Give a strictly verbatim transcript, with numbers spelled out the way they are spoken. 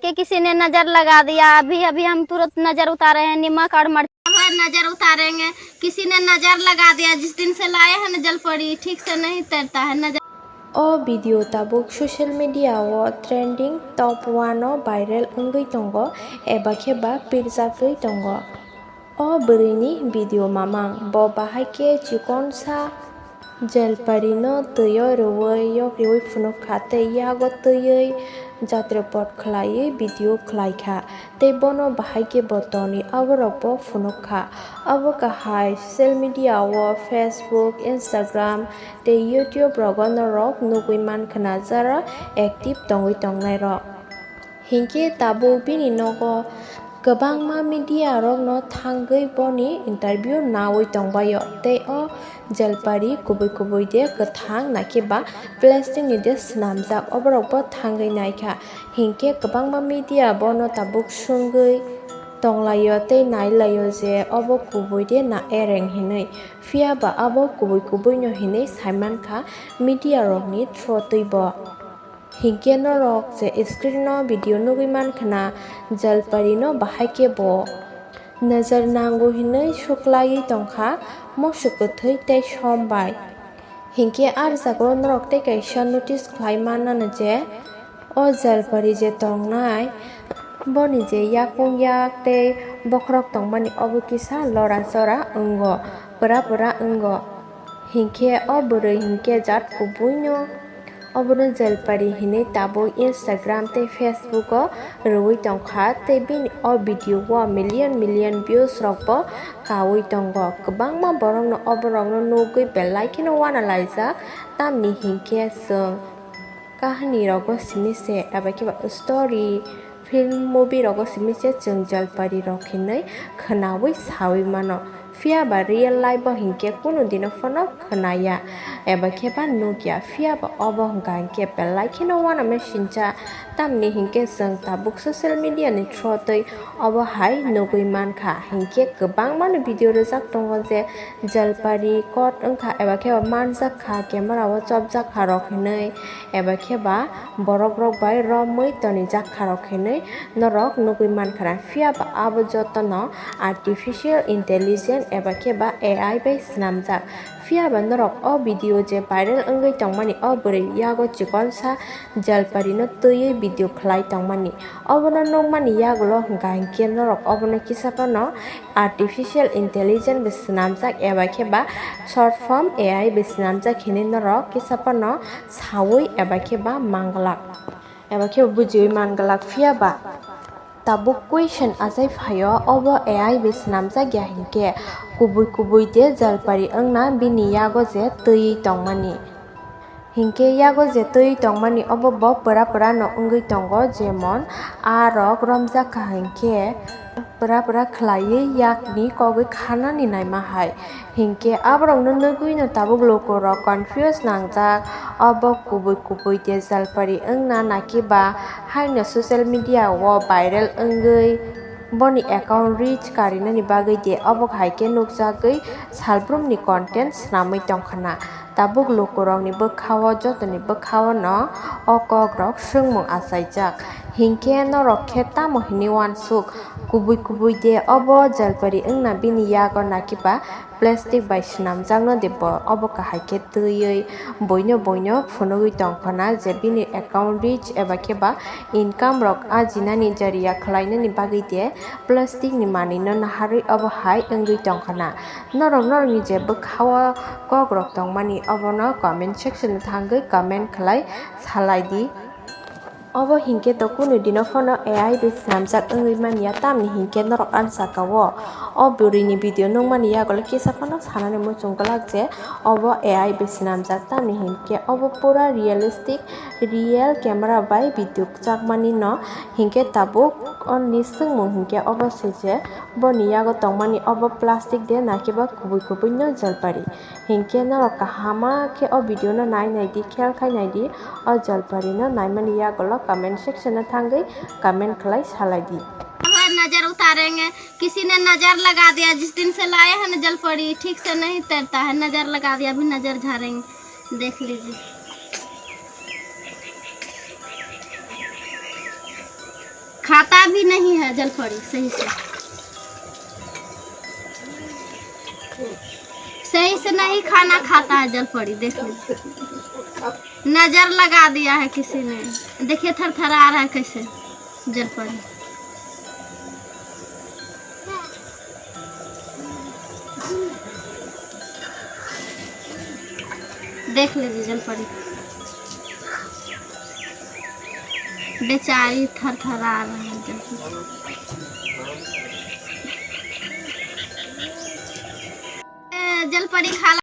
कि किसी ने नजर लगा दिया, अभी अभी हम तुरंत नजर उतारे हैं, नमक और मर्च। अब नजर उतारेंगे, किसी ने नजर लगा दिया, जिस दिन से लाए हैं ना जलपरी, ठीक से नहीं तैरता है, नजर। O video tabuk social media o trending top one o viral wngwi tongo, eba khe ba pirjagwi tongo. O bwrwini video mamang, bo bahai khe chikonsa jalparino twio rwui, yok rwui phunuk kha tei yago twiwi jatrepot khlaiwi video khlai kha tei bono bahai khe bo tonwi aborokbo phunuk kha. Abo kahai social media o Facebook, Instagram tei YouTube rogo norok nugui man khna jara active tongwi tongnairok. Hinkhe tabuk bini nogo kwbangma media rokno thangwi boni interview naui tongbaio tei o jalpari kubui kubui de kwthang nakhe ba plastic ni de swnamjak oborokbo thangwi naikha. Hinkhe kwbangma media bono tabuk swngwi tonglaio tei nailaio je obo kubui de na ereng hinwi, phiyaba abo kubui kubui no hinwi saimankha media rokni through twibo. Hinkhe norok je screen o video nugui man khna, jalpari no bahai khe bo najar nango hinwi suklaiwi tongkha mosok kwthwi tei som bai. Hinkhe ar jago norok tei kaisa notice khlai mannano je o jalpari je tongnai boni je yakung yak tei bokhorok tongmani obo kisa lora chora wngo, pura pura wngo. Hinkhe o bwrwi hinkhe jat kubuino obono jalpari hinwi tabuk Instagram tei Facebook o rwui tongkha tei bini o video o million million views rokbo kaui tongo. Kwbangma borokno oborokno nugui belai kheno uanalaijak, tamni hinkhe chwng kahani rogo simi se eba khe ba story, film, movie rogo simi se chwng jalpari rok hinwi khwnaui saui mano. Phiyaba real life o hinkhe kunu dino phano khwnaya eba khe ba nukya. Phiyaba obo hwnkha hinkhe belai kheno uanama sincha, tamni hinkhe chwng tabuk social media ni through twi obo hai nugui mankha. Hinkhe kwbangmano video rwjak tongo je jalpari kot wngkha eba khe ba manjak kha, camera o chopjak kha rok hinwi, eba khe ba borok rok bai romwi tonijak kha rok hinwi norok nugui mankha. Phiyaba abo jotono artificial intelligence eba khe ba A I bai swnamjak. Phiyaba norok o video je viral wngwi tongmani, o bwrwi yago chikonsa jalparino twiwi video khlai tongmani, obono nukmani yagulo hwnkha hinkhe norok obono kisa phano artificial intelligence bai swnamjak eba khe ba short form A I bai swnamjak hinwi norok kisa phano saui eba khe ba manglak, eba khe ba bujiui manglak. Phiyaba tabuk question achai phaio, obo A I bai swnamjak ya hinkhe kubui kubui de jalpari wngna bini yago je twiwi tongmani. Hinkhe yago je twi tongmani obo bo pura pura no wngwi tongo, jemon a rok romjak kha hinkhe pura pura khlaiwi yakni kogwi khanani naima hai. Hinkhe aborokno nugwi no tabuk lukurok confuse nangjak, obo kubui kubui de jalpari wngna naki ba haino social media o viral wngwi boni account reach karinani bagwi de obo hai khe nukjagwi salbrumni content swnamwi tongkhna. Tabuk lukurokni bwkhao, jotoni bwkhao no o kokrok swngmung achaijak. Hinkhe norok khe tamo hinwi uansuk, kubui kubui de obo jalpari wngna bini yago nakiba plastic bai swnamjakno de bo obo kahai khe twiwi buino buino phunugwi tongkhna je bini account reach eba khe ba income rok ajinani jariya khlainani bagwi de plastic ni manwino naharwi obo hai wngwi tongkhna. Norok norokni je bwkhao kokrok tongmani obono comment section o thangwi comment khlai salai di. Obo hinkhe to kunu dino phano A I bai swnamjak wngwi manya, tamni hinkhe norok ani saka o o bwrwini video nukmani yagulo kisa phano sanani muchung glak je obo A I bai swnamjak, tamni hinkhe obo pura realistic, real camera bai video kwchakmani no. Hinkhe tabuk o ni swngmung hinkhe obo se je boni yago tongmani obo plastic de nakiba kubui kubui no jalpari. Hinkhe norok kahama khe o video no nai nai di, khel khai nai di, o jalpari no naimani yagulo comment section o thangwi comment khlai salai di. अब नजर उतारेंगे, किसी ने नजर लगा दिया, जिस दिन से लाए हैं ना जलपरी, ठीक से नहीं तैरता है, नजर लगा दिया, अभी नजर झाड़ेंगे, देख लीजिए। खाता भी नहीं है जलपरी सही से। सही से नहीं खाना खाता है जलपरी, देख लीजिए। नजर लगा दिया है किसी ने। देखिए, थरथरा रहा है कैसे जलपरी। देख लीजिए जलपरी, बेचारी थरथरा रही है जलपरी। ए, जलपरी खा